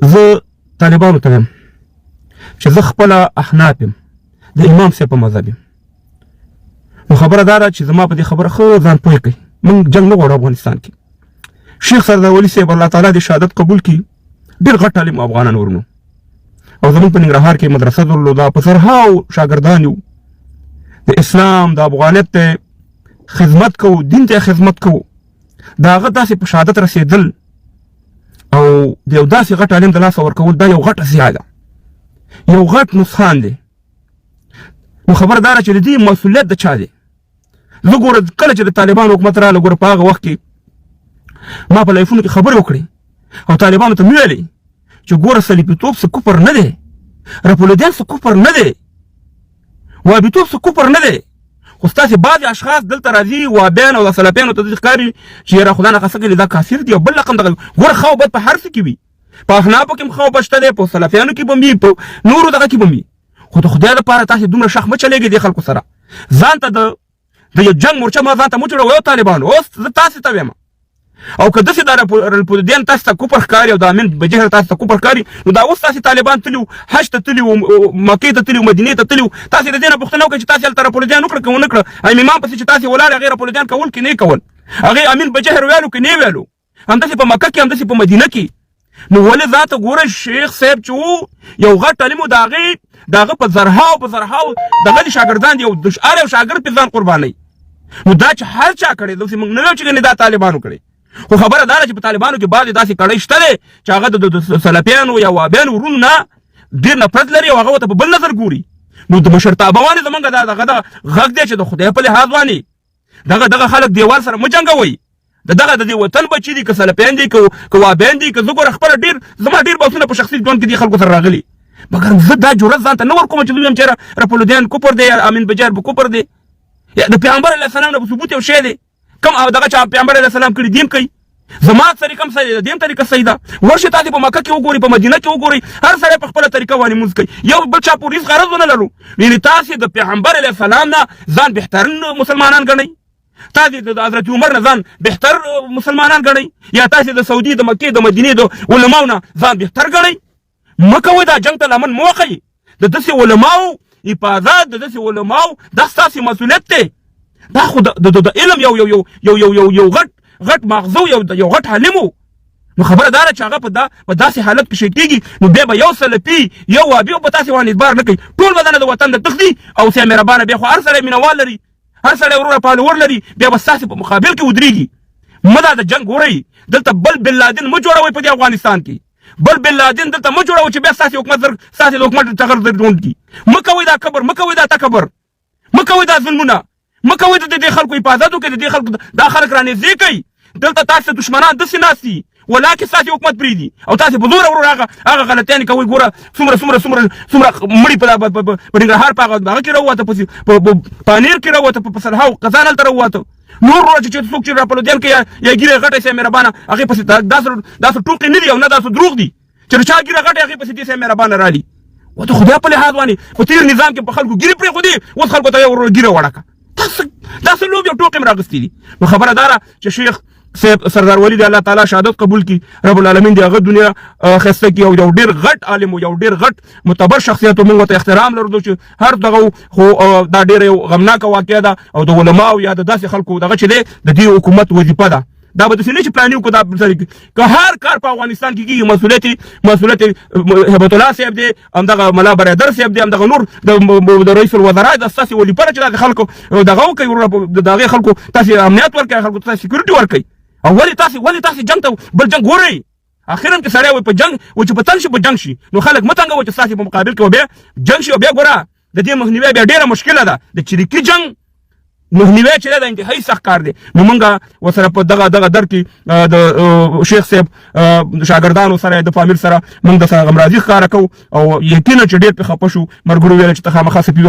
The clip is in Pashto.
زه طالبانو ته وایم چې زه خپله احناف یم، د امام صاحب په مذهب یم. نو خبره دا ده چې زما په دې خبره ښه ځان پوه کړئ، موږ جنګ نه غواړو افغانستان کې. شیخ سردار ولي صاحب الله تعالی دې شهادت قبول کړي، ډېر غټ عالم افغانان ورونو، او زموږ په ننګرهار کې مدرسه درلوده، په زرهاو شاګردان یو، د اسلام د افغانیت ته خدمت کوو، دین ته خدمت کوو. د هغه داسې په شهادت رسېدل او د یو داسې غټ عالم د لاسه ورکول، دا یو غټه ضیاع ده، یو غټ نقصان دی. نو خبره دا ده چې د دې مسؤلیت د چا دی؟ زه ګوره کله چې د طالبانو حکومت راغله، ګوره په هغه وخت کې ما په لایفونو کې خبرې وکړې او طالبانو ته مې ویلې چې ګوره سلیپیتوب څه کفر نه دی، رپولدیان څه کفر نه دی، وابیتوب څه کفر نه دی، خو ستاسې بعضې اشخاص دلته راځي وابیان او د سلفیانو ته داسې ښکاري چې یاره خدا نه خاصه کړي دا کافر دي او بل رقم دغه. ګوره ښه او بد په هر څه کې وي، په احنافو کې هم ښه او بد شته دی، په سلفیانو کې به هم وي، په نورو دغه کې به هم وي، خو د خدای لپاره تاسې دومره شخ مه چلېږئ دې خلکو سره. ځان ته د یو جنګ مورچه ما ځان ته مه جوړوئ طالبانو. اوس زه تاسې ته وایم، او که داسې د رپولدیان تاسې ته کفر ښکاري او د امین بجهر تاسې ته کفر ښکاري، نو دا اوس تاسې طالبان تللي وو، حج ته تللي وو، مکې ته تللي وو، مدینې ته تللي وو، تاسې د دې نه پوښتنه وکړئ چې تاسې هلته رپولدیان وکړه که ونه کړه؟ ایم امام پسې چې تاسې ولاړ هغې رپولدیان کول که نه کول؟ هغې امین بجهر ویلو که نه ویلو؟ همداسې په مکه کې، همداسې په مدینه کې. نو ولې ذاته ګوره شیخ صاحب چې وو یو غټ عالم و، د هغې د هغه په زرهاو په زرهاو دغه دي شاګردان دي او هر یو شاګرد پې ځان قربانوي. نو دا چې هر چا کړی، داسې موږ نه وایو چې ګنې دا طالبانو کړی، خو خبره دا ده چې په طالبانو کې بعضې داسې کړۍ شته دی چې هغه د سلفیانو یا وابیانو وروڼو نه ډېر نفرت لري او هغه ورته په بل نظر ګوري. نو د مشرتابه باندې زمونږ دا دغه دا غږ دی چې د خدای په لحاظ باندې دغه خلک دیوال سره مه جنګوئ. د دغه د دې وطن بچي دي، که سلفیان دي، که وابیان دي، که زه ګوره خپله ډېر زما ډېر بحثونه په شخصي ژوند کې دي خلکو سره راغلي، مګر زه دا جرأت ځان ته نه ورکوم چې زه ووایم چې رپولودیان کفر دی یا امین بجار به کفر دی، یا د پیغمبر علیه السلام نه په ثبوت یو شی دی کوم او دغه چې پیغمبر علیه السلام کړي دیم کوي. زما طریقه هم صحیح ده، دیم طریقه صحیح ده. ورشئ تاسې په مکه کې وګورئ، په مدینه کې وګورئ، هر سړی په خپله طریقه باندې لمونځ کوي، یو بل چا پورې هېڅ غرض ونه لرو. یعنې تاسې د پیغمبر علیه السلام نه ځان بهترین مسلمانان ګڼئ، تاسې د حضرت عمر نه ځان بهتر مسلمانان ګڼئ، یا تاسې د سعودي د مکې د مدینې د علماو نه ځان بهتر ګڼئ؟ مه کوئ دا جنګ ته لمن مه وهئ. د داسې علماو حفاظت، د داسې علماو دا ستاسې مسؤلیت دی. دا خو د علم یو یو یو یو یو یو یو غټ غټ ماغزو یو یو غټ عالم و. نو خبره دا ده چې هغه په دا په داسې حالت کې کېږي، نو بیا به یو سلفي یو وابي په تاسې باندې اعتبار نه کوي، ټول به د وطن د تښتي او سیا مهربانه بیا خو هر سړی مینهوال لري، هر سړی وروره فالوور لري، بیا به ستاسې په مقابل کې ودرېږي. مه دا د جنګ ګورئ، دلته بل بن لادن مه جوړوئ په دې افغانستان کې، بل بن لادن دلته مه جوړوئ چې بیا ستاسې حکومت زر ستاسې د حکومت ټغر زر جوړ کړي. مه کوئ دا کبر، مه کوئ دا تکبر، مه کوئ دا ظلمونه، مه کوئ د دې خلکو حفاظت وکړئ، د دې خلکو دا خلک رانږدې کړئ. دلته تاسې دښمنان داسې ناست دي ولاکه ستاسې حکومت پرېږدي او تاسې په زوره وروره هغه هغه غلطیانې کوئ. ګوره څومره څومره څومره څومره مړي په ننګرهار په هغه هغه کې راووته، په پانیر کې راووته، په سلهاو قزان هلته راووته. نور وروره چې څوک چې راپلودیان کوي یا ږیره یې غټه سي مهربانه هغې پسې داسې داسې ټوقې نه دي او نه داسې دروغ دي چې د چا ږیره غټه هغې پسې دې سي مهربانه رالي. و د خدای په لحاظ باندې په تېر نظام کې په خلکو ږیرې پرېښودې، اوس خلکو ته یې وروره ږیره وړه کړه. داسې لوبې او ټوقې مې راغستې دي. نو خبره دا ده چې شیخ صاحب سردار ولی دی الله تعالی شهادت قبول کی، رب العالمین دی هغه دنیا خسته کی، او یو ډیر غټ عالم او یو ډیر غټ متبر شخصیت، موږ ته احترام لرو چې هر دغه خو دا ډیر یو غمناک واقعه ده. او د علماو یا د داسې خلکو دغه چې دی د دې حکومت وظیفه ده، دا به داسې نه چې پلاني وکړو دا سره که هر کار په افغانستان کې کېږي مسؤلیت هبت الله صاحب دی، همدغه ملا برادر صاحب دی، همدغه نور د رئیس الوزرا د ستاسې وظیفه ده چې داسې خلکو دغه وکړي وروره، د هغې خلکو تاسې امنیت ورکړئ، خلکو ته سیکورټي ورکړئ. او ولې تاسې جنګ ته بل جنګ ګورئ؟ اخر هم چې سړی وایي په جنګ و چې په تنګ شي په جنګ شي، نو خلک مه تنګوئ چې ستاسې په مقابل کې به بیا جنګ شي. او بیا ګوره د دې مخنیوی بیا ډېره مشکله ده، د چریکي جنګ مخنیوی چې ده د انتهایي سخت کار دی. نو موږ ورسره په دغه دغه در کې د شیخ صاحب شاګردانو سره د فامیل سره موږ د سره غمرازي ښکاره کوو او یقینا چې ډېر پرې خفه شو. ملګرو ویل چې ته خامخا سپي